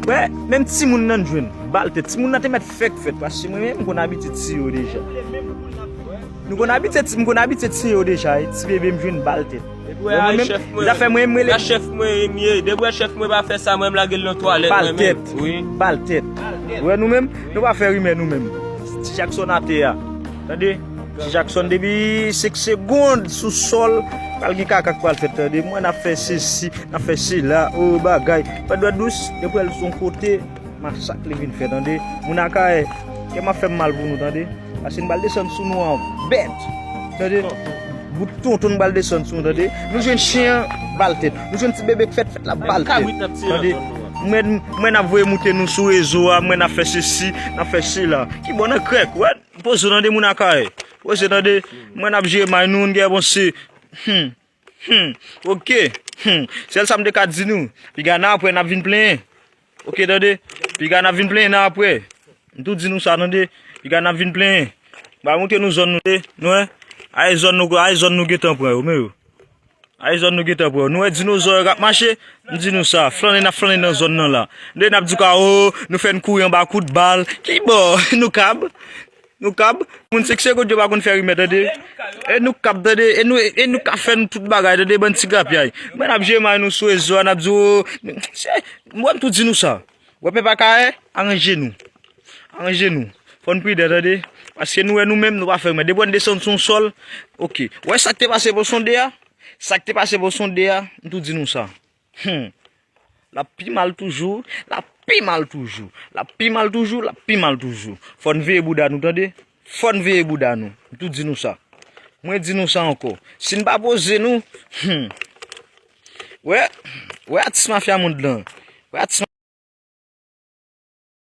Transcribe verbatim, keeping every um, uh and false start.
Wè, menm timoun nan jwenn bal tèt. Timoun nan te mèt fèk fèt, paske mwen menm m konn abitye tiye yo deja. Nou konn abitye, m konn abitye tiye yo deja, e ti bebe m jwenn bal tèt. Depi wè a chèf mwen, zafè mwen, mwen, a chèf mwen m ye. Depi wè chèf mwen pa fè sa, mwen m lage l nan twalèt mwen menm. Bal tèt. Wi. Bal tèt. Wè nou menm, nou pa fè rimè nou menm. Ti Jackson atè a. Tande? Ti Jackson depi senk segonn sou sòl, pral gen kaka k pral fèt, tande? Mwen n ap fè sesi, n ap fè sela, o bagay. Fè dwèt dous, depi l son kote, masak li vin fè, tande? Moun Akayè, kè m ap fè m mal pou nou, tande? Paske n pral desann sou nou an bèt, tande? Bout tonton n pral desann sou nou, tande? Nou jwenn chen an, bal tèt. Nou jwenn ti bebe k fèt, fèt la, bal tèt, tande? Mwen, mwen n ap voye moute nou sou rezo a, mwen n ap fè sesi, n ap fè sela. Ki bò nan krèk, wè? Poze w tande moun Akayè. Poze w tande, mwen n ap jere may nou, n gen panse. Hmm. Hmm. Oke. Hmm. Sèl sa m te ka di nou. Piga nan apre n ap vin plenyen. Oke, tande. Piga n ap vin plenyen nan apre. M tou di nou sa, tande. Piga n ap vin plenyen. M pral montre nou zòn nou, tande. Nou wè. Ay zòn nou, ay zòn nou gentan pran yo, men yo. Ay zòn nou gentan pran. Nou wè dinozò yo k ap mache? M di nou sa, flannen n ap flannen nan zòn nan la. Tande n ap di ka, o, nou fè n kouri anba kout bal. Ki bò? Nou kab? Nou kab? Moun senk segonn yo pa konn fè rimè, tande? E nou kab, tande? E nou, e nou ka fè nou tout bagay, tande? Bann ti grapyay. Mwen n ap jere may nou sou rezo a, n ap di, o, se, mwen m tou di nou sa. Wè pèp Akayè, aranje nou. Aranje nou. Fò n pridan, tande? Paske nou wè nou menm, nou pa fè rimè. Depi w desann sou yon sòl, oke. Wè sa k te pase pou sonde a? Sa k te pase pou sonde a, m tou di nou sa. Hmm. L ap pi mal toujou, l ap pi mal toujou, l ap pi mal toujou, l ap pi mal toujou. Fò n veye bouda nou, tande? Fò n veye bouda nou. M tou di nou sa. Mwen di nou sa ankò. Si n pa poze nou, hmm. Wè, wè atis mafya mond lan. Wè atis